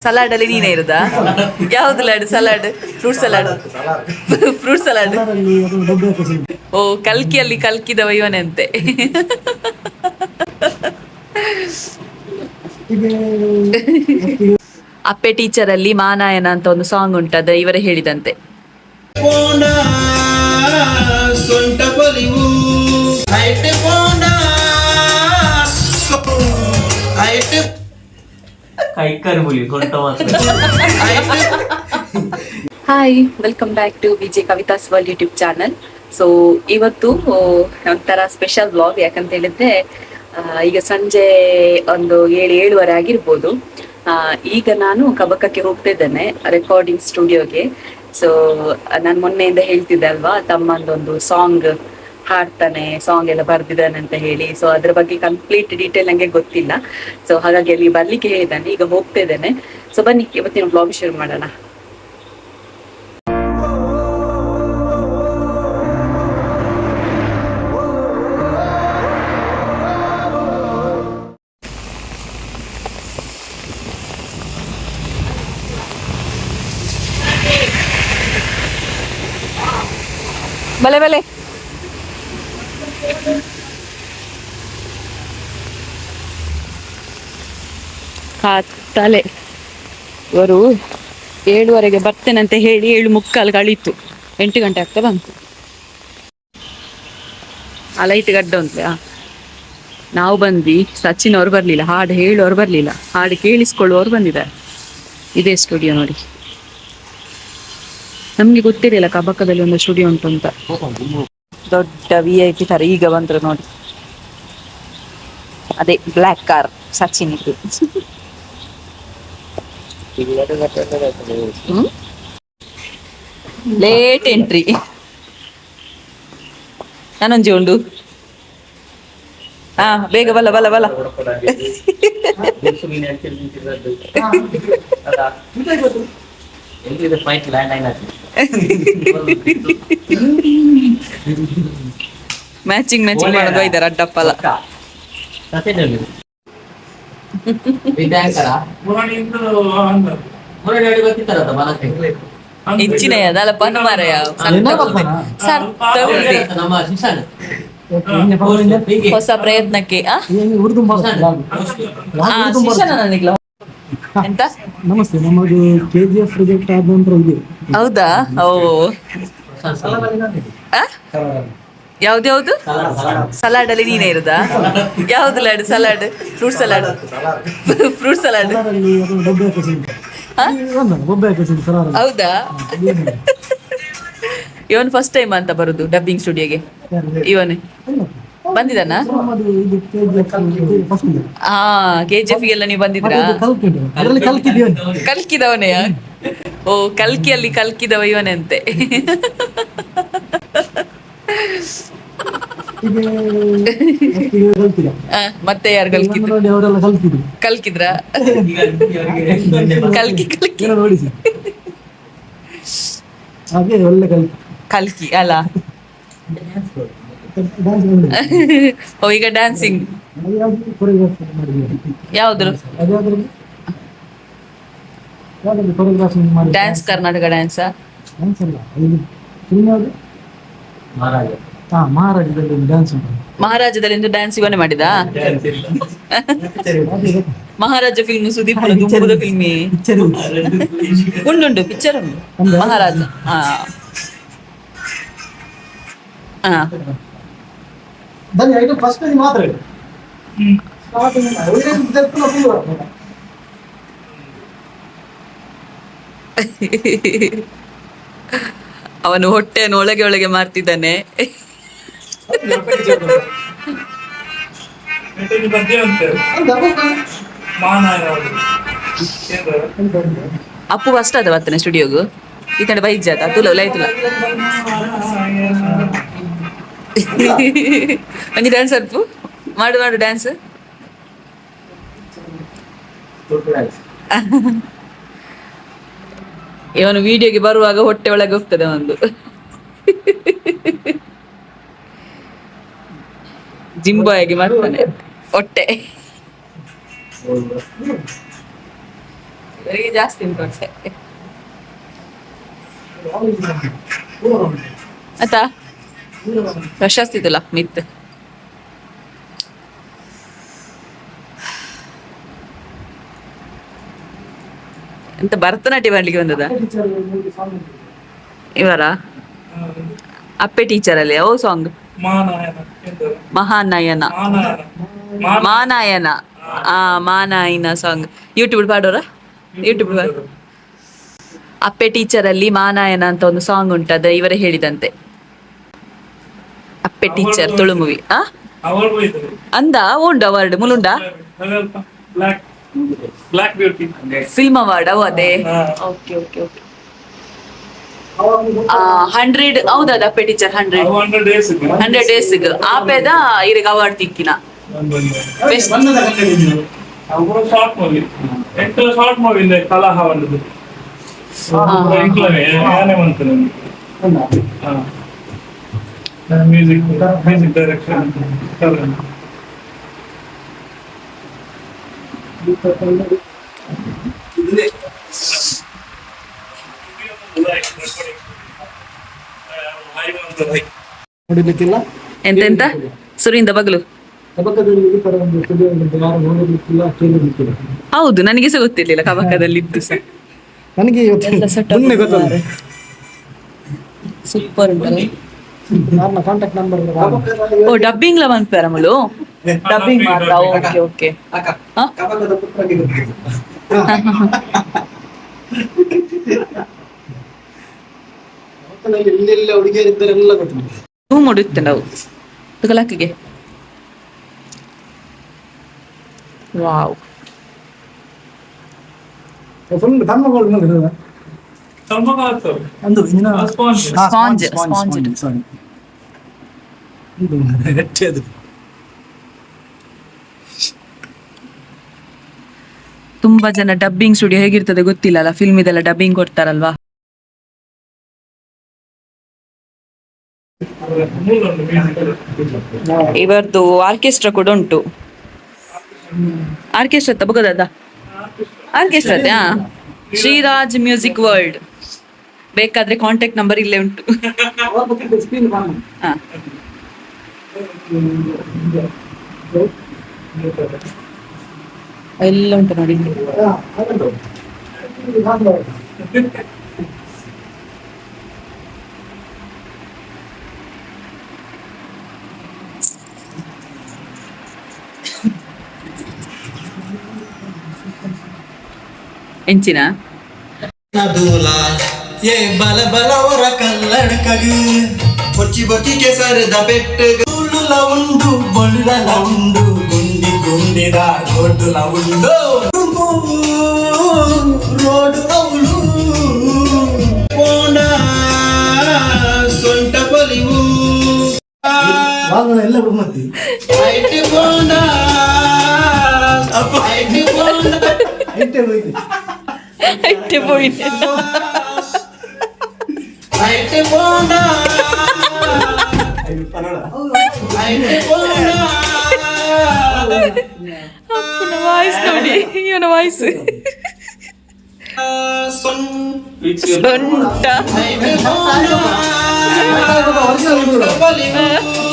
Salad ಅಲ್ಲಿ ನೀನೇ ಇರುದಾ? ಯಾವ್ದು laddu? Salad, fruit salad, fruit salad. ಓ, ಕಲ್ಕಿಯಲ್ಲಿ ಕಲ್ಕಿದವ ಇವನಂತೆ. ಅಪ್ಪೆ ಟೀಚರ್ ಅಲ್ಲಿ ಮಾನಾಯನ ಅಂತ ಒಂದು ಸಾಂಗ್ ಉಂಟು, ಅದ ಇವರೇ ಹೇಳಿದಂತೆ. Hi, welcome back to Vijay Kavitha's world YouTube channel. So ಇವತ್ತು ಒಂಥರ ಸ್ಪೆಷಲ್ ವ್ಲಾಗ್. ಯಾಕಂತ ಹೇಳಿದ್ರೆ ಈಗ ಸಂಜೆ ಒಂದು 7, 7:30 ಆಗಿರ್ಬೋದು. ಈಗ ನಾನು ಕಬಕಕ್ಕೆ ಹೋಗ್ತಾ ಇದ್ದೇನೆ, ರೆಕಾರ್ಡಿಂಗ್ ಸ್ಟುಡಿಯೋಗೆ. ಸೊ ನಾನು ಮೊನ್ನೆಯಿಂದ ಹೇಳ್ತಿದ್ದೆ ಅಲ್ವಾ, ತಮ್ಮಂದೊಂದು ಸಾಂಗ್ ಹಾಡ್ತಾನೆ, ಸಾಂಗ್ ಎಲ್ಲ ಬರ್ದಿದ್ದಾನೆ ಅಂತ ಹೇಳಿ. ಸೊ ಅದ್ರ ಬಗ್ಗೆ ಕಂಪ್ಲೀಟ್ ಡೀಟೇಲ್ ನಂಗೆ ಗೊತ್ತಿಲ್ಲ. ಸೊ ಹಾಗಾಗಿ ಅಲ್ಲಿ ಬರ್ಲಿಕ್ಕೆ ಹೇಳಿದ್ದಾನೆ, ಈಗ ಹೋಗ್ತಾ ಇದ್ದೇನೆ. ಸೊ ಬನ್ನಿ, ಇವತ್ತಿನ ವ್ಲಾಗ್ ಶುರು ಮಾಡೋಣ. ಬಲೆ ಬಲೆ. ಕತ್ತಲೆ. ಇವರು 7:30ಗೆ ಬರ್ತೇನಂತ ಹೇಳಿ 7:45 ಕಳೀತು, 8 ಗಂಟೆ ಆಗ್ತಾ ಬಂತು. ಆ ಲೈಟ್ ಗಡ್ಡ ಉಂಟು. ನಾವು ಬಂದ್ವಿ, ಸಚಿನ್ ಅವರು ಬರ್ಲಿಲ್ಲ, ಹಾಡು ಹೇಳುವವರು ಬರ್ಲಿಲ್ಲ, ಹಾಡು ಕೇಳಿಸ್ಕೊಳ್ಳುವವರು ಬಂದಿದ್ದಾರೆ. ಇದೇ ಸ್ಟುಡಿಯೋ ನೋಡಿ. ನಮ್ಗೆ ಗೊತ್ತಿರಲಿಲ್ಲ ಕಬಕದಲ್ಲಿ ಒಂದು ಸ್ಟುಡಿಯೋ ಉಂಟು ಅಂತ. ದೊಡ್ಡ ವಿಐಪಿ ತರ ಈಗ ಬಂದ್ರು ನೋಡಿ. ಅದೇ ಬ್ಲ್ಯಾಕ್ ಕಾರ್ ಸಚಿನ್ ಇದ್ದು. Late entry. ನಾನೊಂಜಿ ಉಂಡು. ಹಾ, ಬೇಗ ಬಲ ಬಲ ಬಲ. ಮ್ಯಾಚಿಂಗ್ ಮ್ಯಾಚಿಂಗ್ ಮಾಡೋದು ಇದ್ದಾರೆ ಅಡ್ಡಪ್ಪಲ. ಹೆಚ್ಚಿನ ಅದಲ್ಲ ಪನ್ನು ಮಾರಾಯ. ಹೊಸ ಪ್ರಯತ್ನಕ್ಕೆ ಎಂತ? ನಮಸ್ತೆ, ನಮ್ಮದು ಕೆಜಿಎಫ್ ಪ್ರಾಜೆಕ್ಟ್ ಆದ ನಂತರ ಇದೆ. ಹೌದಾ? ಓ, ಯಾವ್ದು? ಸಲಾಡ್ ಅಲ್ಲಿ ನೀನೇ ಇರುದಾ? ಯಾವ್ದು laddu? Salad, fruit salad, fruit salad. ಹೌದಾ? ಇವನ್ ಫಸ್ಟ್ ಟೈಮ್ ಅಂತ ಬರುದು ಡಬ್ಬಿಂಗ್ ಸ್ಟುಡಿಯೋಗೆ? ಇವನು ಬಂದಿದ್ದಾನ? ಹಾ, ಕೆಜಿಎಫ್ ಗೆಲ್ಲ ನೀವು ಬಂದಿದ್ರಾ? ಕಲ್ಕಿದವನೇ. ಓ, ಕಲ್ಕಿಯಲ್ಲಿ ಕಲ್ಕಿದವ ಇವನಂತೆ. ಮತ್ತೆ ಯಾರು ಕಲ್ಕಿದ್ರು? ಕಲ್ಕಿದ್ರ? ಕಲ್ಕಿ ಕಲ್ಕಿ ಕಲ್ಕಿ ಅಲ್ಲ. ಓ, ಈಗ ಡ್ಯಾನ್ಸಿಂಗ್ ಯಾವ್ದು? Dance Karnataka dance. ಮಹಾರಾಜದಲ್ಲಿ ಡ್ಯಾನ್ಸ್ ಇವನೇ ಮಾಡಿದ. ಮಹಾರಾಜ ಫಿಲ್ಮ್, ಸುದೀಪ್ ದುಂಬುದ ಫಿಲ್ಮಿ ಉಂಡುಂಡು ಪಿಕ್ಚರ್ ಉಂಟು ಮಹಾರಾಜ. ಹಾ ಹಾ. ಅವನು ಹೊಟ್ಟೆಯನ್ನು ಒಳಗೆ ಒಳಗೆ ಮಾರ್ತಿದ್ದಾನೆ. ಅಪ್ಪು ಫಸ್ಟ್ ಅದ ಬರ್ತಾನೆ ಸ್ಟುಡಿಯೋಗು. ಈ ಬೈಕ್ ಜಾತ ತುಲ ಲೈತುಲ. ಒಂಜಿ ಡ್ಯಾನ್ಸ್ ಅಪ್ಪು ಮಾಡು ಮಾಡು ಡ್ಯಾನ್ಸ್. ಇವನು ವಿಡಿಯೋಗೆ ಬರುವಾಗ ಹೊಟ್ಟೆ ಒಳಗೆ ಹೋಗ್ತದೆ ಒಂದು. ಜಿಂಬಾಯಾಗಿ ಮಾಡ್ತಾನೆ ಹೊಟ್ಟೆ. ಇವರಿಗೆ ಜಾಸ್ತಿ ಉಂಟು ಹೊಟ್ಟೆ. ಆತಾ ಪ್ರಶಸ್ತಿ ಇದಲ್ಲ ಮಿತ್. ಎಂತ ಭರತನಾಟ್ಯ ಮಾಡ್ಲಿಕ್ಕೆ ಬಂದದ ಇವರ? ಅಪ್ಪೆ ಟೀಚರ್ ಅಲ್ಲಿ ಓ ಸಾಂಗ್. ಮಹಾನಯನ, ಮಾನಾಯನ, ಆ ಮಾನಾಯನ ಸಾಂಗ್ ಯೂಟ್ಯೂಬ್ ಪಾಡೋರ? ಯೂಟ್ಯೂಬ್ ಅಪ್ಪೆ ಟೀಚರ್ ಅಲ್ಲಿ ಮಾನಾಯನ ಅಂತ ಒಂದು ಸಾಂಗ್ ಉಂಟು, ಅದ ಇವರೇ ಹೇಳಿದಂತೆ. ಅಪ್ಪೆ ಟೀಚರ್ ತುಳು ಮೂವಿ. ಆ ಅಂದ ಉಂಡು award ಮುಲುಂಡ. Black beauty film award ಅವು ಅದೇ. Okay okay okay 100 ಹೌದಾ? ಅಪ್ಪೆ teacher 100. 100 days. 100 days ಆಪೆದ ಇರಿಗೆ award ತಿಕ್ಕಿನ. Best. Short movie ಎಂಟು ಶಾರ್ಟ್ ಮೂವಿ ಇದೆ ಕಲಹ ಒಂದು ಯಾನೆ ಮಂತನೆ music music direction. ನೋಡಿರ್ಲಿಕ್ಕಿಲ್ಲ. ಎಂತೆಂತ ಸುರಿಯಿಂದ ಬಗಲು. ತಬಕದಲ್ಲಿ ಈ ತರ ಒಂದು ಸ್ಟುಡಿಯೋ ಉಂಟು, ಯಾರು ನೋಡಿರ್ಲಿಕ್ಕಿಲ್ಲ, ಕೇಳಿರ್ಲಿಕ್ಕಿಲ್ಲ. ಹೌದು, ನನಗೆ ಸಹ ಗೊತ್ತಿರ್ಲಿಲ್ಲ ಕಬಕದಲ್ಲಿ ಇತ್ತು ಸಹ. ನನಗೆ ಇವತ್ತು ಮೊನ್ನೆ ಗೊತ್ತಾದ. ಸೂಪರ್ ಉಂಟಲ್ಲ. ಯಾರನ್ನ ಕಾಂಟ್ಯಾಕ್ಟ್ ನಂಬರ್. ಓ, ಡಬ್ಬಿಂಗ್ ಲ ಮನ್ಪೇರಮಲು ಡಬ್ಬಿಂಗ್ ಮಾಡ್ತಾ. Okay okay. ಕಬಕದ ಪುತ್ರಗೆ ಗೊತ್ತಿದೆ. ಎಲ್ಲೆಲ್ಲ ಹುಡುಗಿಯರಿದ್ದಾರೆಲ್ಲ ಗೊತ್ತಿಲ್ಲ. ಹೂ ಮಾಡುತ್ತೆ ನಾವು ತಗಲಾಕಿಗೆ. ವಾವ್. ಫುಲ್ ಧರ್ಮಗಳು. ಒಂದು ಇಂಜಿನ. Sponge. Sponge, sponge. ಸಾರಿ, ಗಟ್ಟಿ ಅದು. ತುಂಬಾ ಜನ ಡಬ್ಬಿಂಗ್ ಸ್ಟುಡಿಯೋ ಹೇಗಿರ್ತದೆ ಗೊತ್ತಿಲ್ಲ ಅಲ್ಲ, ಫಿಲ್ಮ್ ಇದೆಲ್ಲ ಡಬ್ಬಿಂಗ್ ಕೊಡ್ತಾರಲ್ವಾ? ಇವರದ್ದು ಆರ್ಕೆಸ್ಟ್ರಾ ಕೂಡ ಉಂಟು. ಆರ್ಕೆಸ್ಟ್ರಾ ತಬಗದ orchestra. Shreeraj music world. ಬೇಕಾದ್ರೆ ಕಾಂಟ್ಯಾಕ್ಟ್ ನಂಬರ್ ಇಲ್ಲೇ ಉಂಟು. ಸ್ಕ್ರೀನ್. ಹಾ. ಎಲ್ಲ ಉಂಟು ನೋಡಿ ಇಲ್ಲಿ. ಎಂಚಿನ ದೂಲ ಏ ಬಲ ಬಲವರ ಕಲ್ಲಡಕಗು ಬೊಚ್ಚಿ ಬೊಚ್ಚಿ ಕೆಸರದ ಬೆಟ್ಟಗ ಉಳ್ಳುಲ ಉಂಡು, ಬೊಳ್ಳಲ ಉಂಡು, ಗುಂಡಿ ಗುಂಡಿದ ರೋಡುಲ ಉಂಡು, ರೋಡು ಅವಳು ಪೋಣ ಸೊಂಟ ಪೊಲಿವು. ಎಲ್ಲ ಮತ್ತೆ. ಐಟಿ ಪೋಣ, ಐಟಿ ಪೋಣ. ಐಟೆ ಹೋಯ್ತು. ಐಟೆ ಪೋಯಿದೆ. ಐಟಿ ಪೋಣ, ಐಟಿ ಪೋಣ. ಅಪ್ಪನ ವಾಯ್ಸ್ ನೋಡಿ, ಇವನ ವಾಯ್ಸ್. ಸೊಂಟ.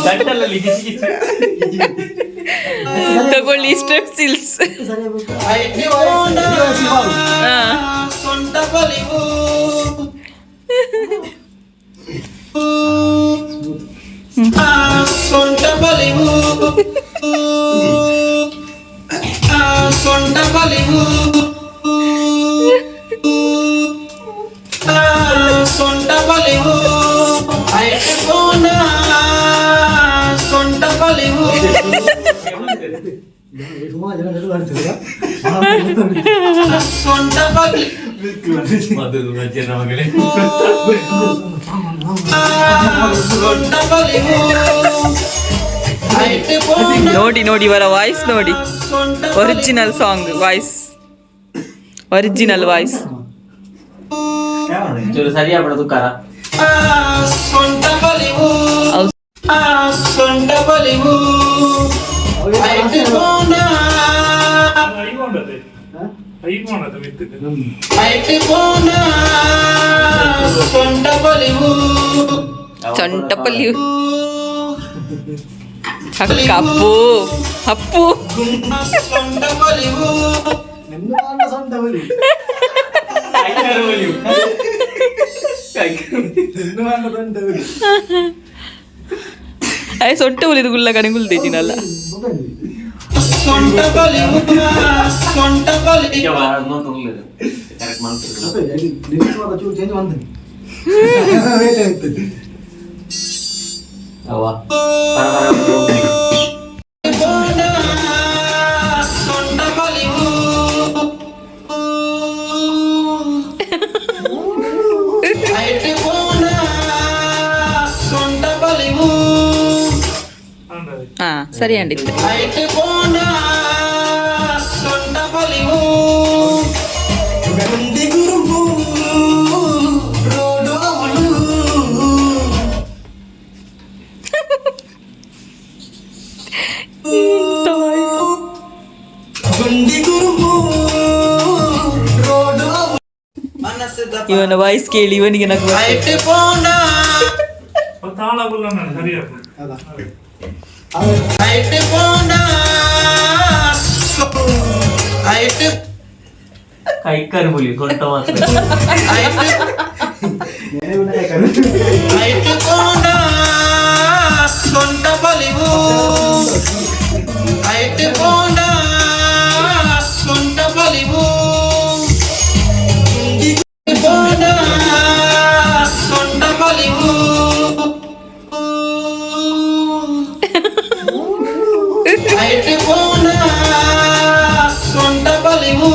ಗಂಟಲಲ್ಲಿ ಗಿಚಿ ಗಿಚಿ. ತಗೊಳ್ಳಿ ಸ್ಟ್ರೆಪ್ಸಿಲ್ಸ್. ಸೊಂಟ ಬಲಿವು ಸೊಂಟ ಬಲಿವು ಸೊಂಟ ಬಲಿವು ಸೊಂಟ ಬಲಿವು ಐಟಿ ಪೋಣ ಸೊಂಟ ಬಲಿವು. ಸುಮಾರು ಜನ ನೆನಪು ಮಾಡ್ತಿದ್ದೀರಾ? ಸೊಂಟ ಬಲಿ ಸೊಂಟ ಬಲಿವು ಐಟಿ ಪೋಣ. ನೋಡಿ ನೋಡಿ, ಇವರ ವಾಯ್ಸ್ ನೋಡಿ. ಸೊಂಟ Original song voice, original voice. ಚೂರು ಸರಿಯಾಗ್ಬಿಡ ದುಕ್ಕಾರ. ಸೊಂಟ ಬಲಿವು ಸೊಂಟ ಬಲಿವು ಐಟಿ ಪೋಣ. ಐಫೋನ್ ಅದು ಮಿತ್ತಿದೆ. ಐಟ್ ಪೋನ ಸೊಂಟ ಪೊಲಿವು. ಸೊಂಟ ಪೊಲಿವು. ಅಕ್ಕ ಅಪ್ಪು ಅಪ್ಪು. ಸೊಂಟ ಪೊಲಿವು. ನಿಮ್ದು ಮಾಡ ಸೊಂಟ ಬಲಿ. ನಿಮ್ದು ಮಾಡ ಸೊಂಟ ಬಲಿ. ಅಯ್ಯ ಸೊಂಟ ಒಲಿದು ಗುಲ್ಲ ಕಡೆ ಗುಲ್ದೇಜಿನಲ್ಲ. ಸೊಂಟ ಪೊಲಿವು, ಸೊಂಟ ಪೊಲಿವು. ಚೂರು ಚೇಂಜ್ ಬಂದಿನಿ ವೇಟ್ ಆಗ್ತದೆ. ಪೋನ ಸೊಂಟ ಪೊಲಿವು. ಐಟ್ ಪೋನ ಸೊಂಟ ಪೊಲಿವು. ಅಂದ್ರೆ ಹಾ ಸರಿ ಅಂಡಿತ್ತು. ಐಟ್ ಪೋನ ಸೊಂಟ ಪೊಲಿವು. ಗುಂಡಿ ಗುರುಬು ರೋಡು ಅವಳು. ಗುಂಡಿ ಗುರುಬು ರೋಡು ಅವಳು. ಮನಸ್ಸದ ಇವನ ವಾಯ್ಸ್ ಕೇಳಿ ಇವನಿಗೆ ನಗು ಬರ್ತದೆ. ಐಟ್ ಪೋನ ತಾಳ ಗುಲ್ಲ ನಾನು ಸರಿ ಆಗ್ತದೆ. ಅದ ಐಟ್ ಪೋನ ಐಟ್ ಕೈಕಾರಿ ಹುಲಿ ಸೊಂಟ ಮಾತ್ರ. ಐಟ್ ಐಟ್ ಪೋನ ಸೊಂಟ ಪೊಲಿವು. ಐಟ್ ಪೋನ ಸೊಂಟ ಪೊಲಿವು. ಗುಂಡಿ ಪೋನ ಸೊಂಟ ಪೊಲಿವು. ಐಟ್ ಪೋನ ಸೊಂಟ ಪೊಲಿವು.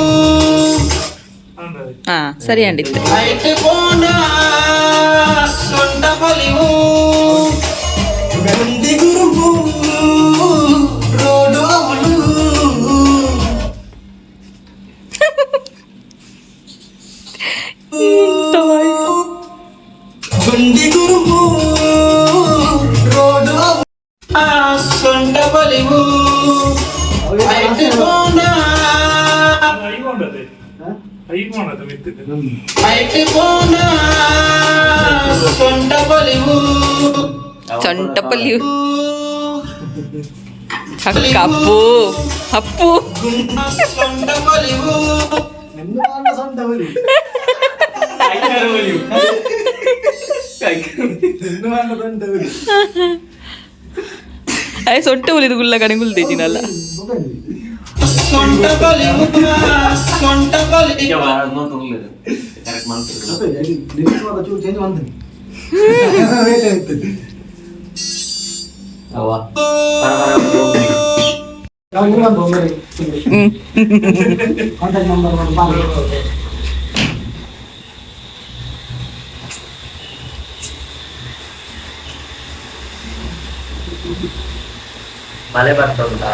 ಅಂದ್ರೆ ಹಾ ಸರಿ ಅಂಡಿತ್ತು. ಐಟ್ ಪೋನ ಸೊಂಟ ಪೊಲಿವು. ಗುಂಡಿ ಗುರುಬು ರೋಡು ಅವಳು. ಗುಂಡಿ ಗುರುಬು ರೋಡು ಅವಳು. ಆ ಸೊಂಟ ಪೊಲಿವು. ಐಟ್ ಪೋನ ಐಫೋನ್ ಅದೇ ಐಫೋನ್ ಅದು ಮಿತ್ತಿದೆ. ಐಟ್ ಪೋನ ಸೊಂಟ ಪೊಲಿವು. ಸೊಂಟ ಪೊಲಿವು. ಅಕ್ಕ ಅಪ್ಪು ಅಪ್ಪು. ಸೊಂಟ ಪೊಲಿವು. ನಿಮ್ದು ಮಾಡ ಸೊಂಟ ಬಲಿ. ನಿಮ್ದು ಮಾಡ ಸೊಂಟ ಬಲಿ. ಅಯ್ಯ ಸೊಂಟ ಒಲಿದು ಗುಲ್ಲ ಕಡೆ ಗುಲ್ದೇಜಿನಲ್ಲ. ಸೊಂಟ ಪೊಲಿವು, ಸೊಂಟ ಪೊಲಿವು. ಚೂರು ಚೇಂಜ್ ಬಂದಿನಿ ವೇಟ್ ಆಗ್ತದೆ. ಯಾವಾಗ ಬಂದು ಕಾಂಟ್ಯಾಕ್ಟ್ ನಂಬರ್ ಮಾಡಿ. ಮಳೆ ಬರ್ತಾ ಉಂಟಾ?